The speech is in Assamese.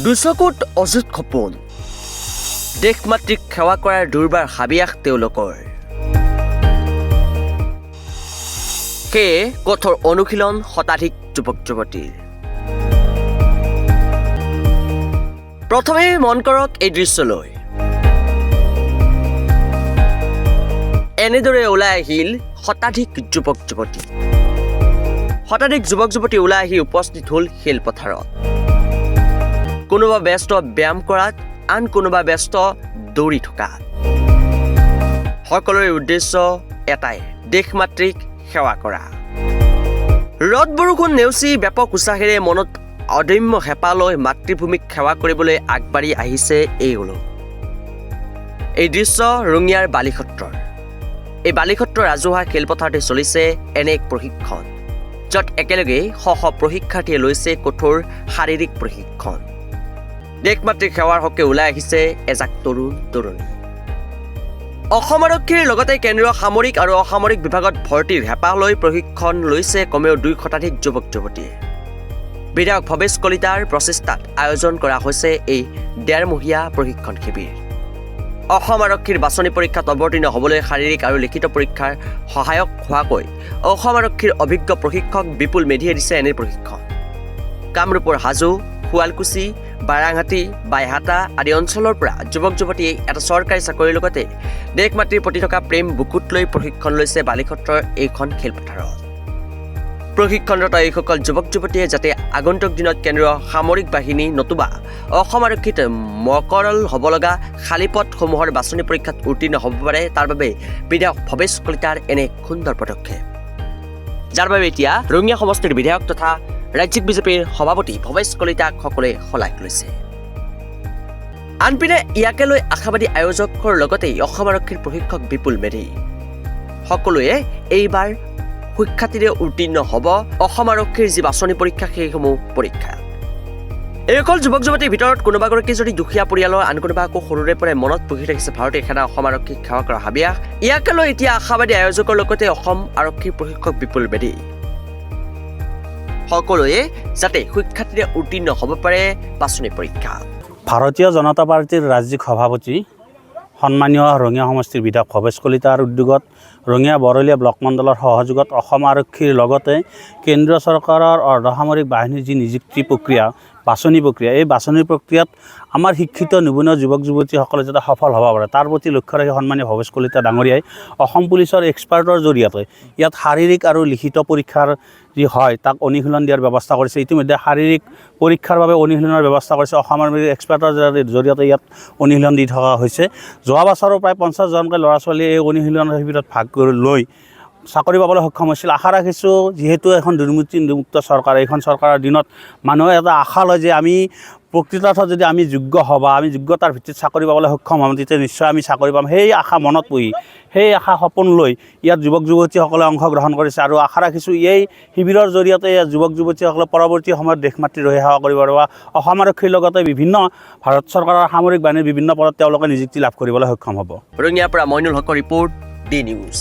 দুচকুত অযুত সপোন, দেশ মাতৃক সেৱা কৰাৰ দুৰ্বাৰ হাবিয়াস তেওঁলোকৰ। সেয়ে কঠোৰ অনুশীলন শতাধিক যুৱক যুৱতীৰ। প্ৰথমে মন কৰক এই দৃশ্যলৈ। এনেদৰে ওলাই আহিল শতাধিক যুৱক যুৱতী। শতাধিক যুৱক যুৱতী ওলাই আহি উপস্থিত হ'ল খেলপথাৰত। কোনোবা ব্যস্ত ব্যায়াম কৰাত, আন কোনোবা ব্যস্ত দৌৰি থকাত। সকলোৰে উদ্দেশ্য এটাই, দেশ মাতৃক সেৱা কৰা। ৰ'দ বৰষুণ নেওচি ব্যাপক উৎসাহেৰে মনত অদম্য হেঁপাহ লৈ মাতৃভূমিক সেৱা কৰিবলৈ আগবাঢ়ি আহিছে এইসকল। এই দৃশ্য ৰঙিয়াৰ বালিসত্ৰৰ। এই বালিসত্ৰ ৰাজহুৱা খেলপথাৰতে চলিছে এনে এক প্ৰশিক্ষণ, য'ত একেলগে শ শ প্ৰশিক্ষাৰ্থীয়ে লৈছে কঠোৰ শাৰীৰিক প্ৰশিক্ষণ। দেশ মাতৃক সেৱাৰ হকে ওলাই আহিছে এজাক তৰুণ তৰুণী। অসম আৰক্ষীৰ লগতে কেন্দ্ৰীয় সামৰিক আৰু অসামৰিক বিভাগত ভৰ্তিৰ হেঁপাহ লৈ প্ৰশিক্ষণ লৈছে কমেও 2 শতাধিক যুৱক যুৱতীয়ে। বিধায়ক ভৱেশ কলিতাৰ প্ৰচেষ্টাত আয়োজন কৰা হৈছে এই ডেৰমহীয়া প্ৰশিক্ষণ শিবিৰ। অসম আৰক্ষীৰ বাছনি পৰীক্ষাত অৱতীৰ্ণ হ'বলৈ শাৰীৰিক আৰু লিখিত পৰীক্ষাৰ সহায়ক হোৱাকৈ অসম আৰক্ষীৰ অভিজ্ঞ প্ৰশিক্ষক বিপুল মেধিয়ে দিছে এনে প্ৰশিক্ষণ। কামৰূপৰ হাজো, শুৱালকুছি, বাৰাংহাটী, বাইহাটা আদি অঞ্চলৰ পৰা যুৱক যুৱতীয়ে এটা চৰকাৰী চাকৰিৰ লগতে দেশ মাতৃৰ প্ৰতি থকা প্ৰেম বুকুত লৈ প্ৰশিক্ষণ লৈছে বালিসত্ৰৰ এইখন খেলপথাৰত। প্ৰশিক্ষণৰত এইসকল যুৱক যুৱতীয়ে যাতে আগন্তুক দিনত কেন্দ্ৰীয় সামৰিক বাহিনী নতুবা অসম আৰক্ষীত মকৰল হ'ব লগা খালী পদসমূহৰ বাছনি পৰীক্ষাত উত্তীৰ্ণ হ'ব পাৰে, তাৰ বাবে বিধায়ক ভৱেশ কলিতাৰ এনে সুন্দৰ পদক্ষেপ, যাৰ বাবে এতিয়া ৰঙিয়া সমষ্টিৰ বিধায়ক তথা ৰাজ্যিক বিজেপিৰ সভাপতি ভৱেশ কলিতাক সকলোৱে শলাগ লৈছে। আনপিনে ইয়াকে লৈ আশাবাদী আয়োজকৰ লগতে অসম আৰক্ষীৰ প্ৰশিক্ষক বিপুল মেধি। সকলোৱে এইবাৰ সুখ্যাতিৰে উত্তীৰ্ণ হ'ব অসম আৰক্ষীৰ যি বাছনি পৰীক্ষা, সেইসমূহ পৰীক্ষা। এইসকল যুৱক যুৱতীৰ ভিতৰত কোনোবাগৰাকী যদি দুখীয়া পৰিয়ালৰ, আন কোনোবা আকৌ সৰুৰে পৰাই মনত পুহি ৰাখিছে ভাৰতীয় সেনা, অসম আৰক্ষীক সেৱা কৰা হাবিয়াস। ইয়াকে লৈ এতিয়া আশাবাদী আয়োজকৰ লগতে অসম আৰক্ষীৰ প্ৰশিক্ষক বিপুল মেধি। সকলোৱে যাতে সুখ্যাতিৰে উত্তীৰ্ণ হ'ব পাৰে বাছনি পৰীক্ষা। ভাৰতীয় জনতা পাৰ্টীৰ ৰাজ্যিক সভাপতি সন্মানীয় ৰঙিয়া সমষ্টিৰ বিধায়ক ভৱেশ কলিতাৰ উদ্যোগত ৰঙিয়া বৰলীয়া ব্লক মণ্ডলৰ সহযোগত অসম আৰক্ষীৰ লগতে কেন্দ্ৰীয় চৰকাৰৰ অৰ্ধসামৰিক বাহিনীৰ যি নিযুক্তি প্ৰক্ৰিয়া, বাছনি প্ৰক্ৰিয়া, এই বাছনি প্ৰক্ৰিয়াত আমাৰ শিক্ষিত নিবনুৱা যুৱক যুৱতীসকলে যাতে সফল হ'ব পাৰে, তাৰ প্ৰতি লক্ষ্য ৰাখি সন্মানীয় ভৱেশ কলিতা ডাঙৰীয়াই অসম পুলিচৰ এক্সপাৰ্টৰ জৰিয়তে ইয়াত শাৰীৰিক আৰু লিখিত পৰীক্ষাৰ যি হয় তাক অনুশীলন দিয়াৰ ব্যৱস্থা কৰিছে। ইতিমধ্যে শাৰীৰিক পৰীক্ষাৰ বাবে অনুশীলনৰ ব্যৱস্থা কৰিছে। অসম আৰক্ষীৰ এক্সপাৰ্টৰ জৰিয়তে ইয়াত অনুশীলন দি থকা হৈছে। যোৱা বছৰো প্ৰায় 50জনকৈ ল'ৰা ছোৱালীয়ে এই অনুশীলনৰ শিবিৰত ভাগ কৰি লৈ চাকৰি পাবলৈ সক্ষম হৈছিল। আশা ৰাখিছোঁ, যিহেতু এখন দুৰ্নীতিমুক্ত চৰকাৰ, এইখন চৰকাৰৰ দিনত মানুহে এটা আশা লয় যে আমি প্ৰকৃতাৰ্থত যদি আমি যোগ্য হওঁ বা আমি যোগ্যতাৰ ভিত্তিত চাকৰি পাবলৈ সক্ষম হ'ম, তেতিয়া নিশ্চয় আমি চাকৰি পাম। সেই আশা মনত পুহি, সেই আশা সপোন লৈ ইয়াত যুৱক যুৱতীসকলে অংশগ্ৰহণ কৰিছে আৰু আশা ৰাখিছোঁ এই শিবিৰৰ জৰিয়তে ইয়াত যুৱক যুৱতীসকলে পৰৱৰ্তী সময়ত দেশ মাতৃৰ হৈ সেৱা কৰিব পাৰিব বা অসম আৰক্ষীৰ লগতে বিভিন্ন ভাৰত চৰকাৰৰ সামৰিক বাহিনীৰ বিভিন্ন পদত তেওঁলোকে নিযুক্তি লাভ কৰিবলৈ সক্ষম হ'ব। ৰঙিয়াৰ পৰা মইনুল হকৰ ৰিপৰ্ট, ডি নিউজ।